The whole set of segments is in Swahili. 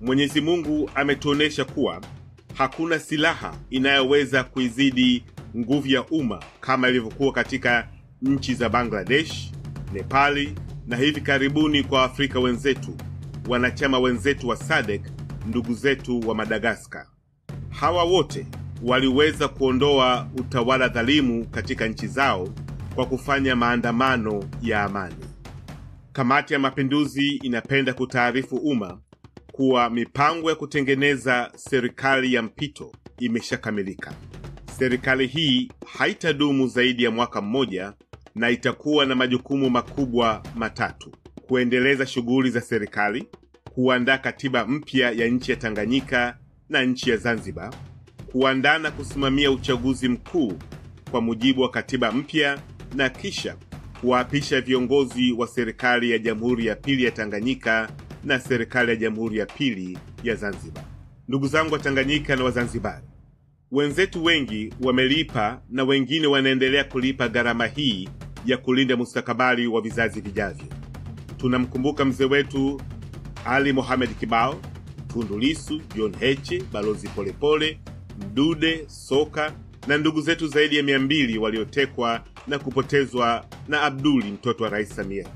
Mwenyezi Mungu ametuonesha kuwa hakuna silaha inayoweza kuizidi nguvu ya umma kama ilivyokuwa katika nchi za Bangladesh, Nepali na hivi karibuni kwa Afrika wenzetu, wanachama wenzetu wa SADC, ndugu zetu wa Madagascar. Hawa wote waliweza kuondoa utawala dhalimu katika nchi zao kwa kufanya maandamano ya amani. Kamati ya Mapinduzi inapenda kutaarifu umma kuwa mipango ya kutengeneza serikali ya mpito imeshakamilika. Serikali hii haitadumu zaidi ya mwaka mmoja na itakuwa na majukumu makubwa matatu: kuendeleza shughuli za serikali, kuandaa katiba mpya ya nchi ya Tanganyika na nchi ya Zanzibar, kuandaa na kusimamia uchaguzi mkuu kwa mujibu wa katiba mpya, na kisha kuwaapisha viongozi wa serikali ya Jamhuri ya Pili ya Tanganyika na serikali ya Jamhuri ya Pili ya Zanzibar. Ndugu zangu wa Tanganyika na Wazanzibari, wenzetu wengi wamelipa na wengine wanaendelea kulipa gharama hii ya kulinda mustakabali wa vizazi vijavyo. Tunamkumbuka mzee wetu Ali Mohamed Kibao, Tundu Lissu, John Heche, Balozi Polepole, Mdude, Soka na ndugu zetu zaidi ya 200 waliotekwa na kupotezwa na Abduli, mtoto wa Rais Samia.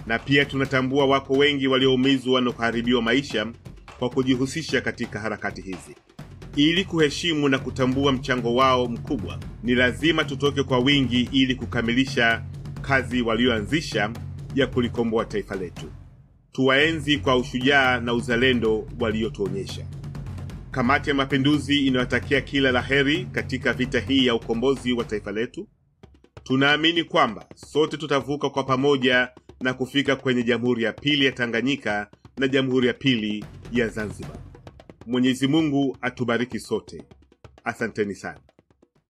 Na pia tunatambua wako wengi walioumizwa na kuharibiwa maisha kwa kujihusisha katika harakati hizi. Ili kuheshimu na kutambua mchango wao mkubwa, ni lazima tutoke kwa wingi ili kukamilisha kazi walioanzisha ya kulikomboa taifa letu. Tuwaenzi kwa ushujaa na uzalendo waliotuonyesha. Kamati ya Mapinduzi inawatakia kila laheri katika vita hii ya ukombozi wa taifa letu. Tunaamini kwamba sote tutavuka kwa pamoja na kufika kwenye Jamhuri ya Pili ya Tanganyika na Jamhuri ya Pili ya Zanzibar. Mwenyezi Mungu atubariki sote. Asanteni sana.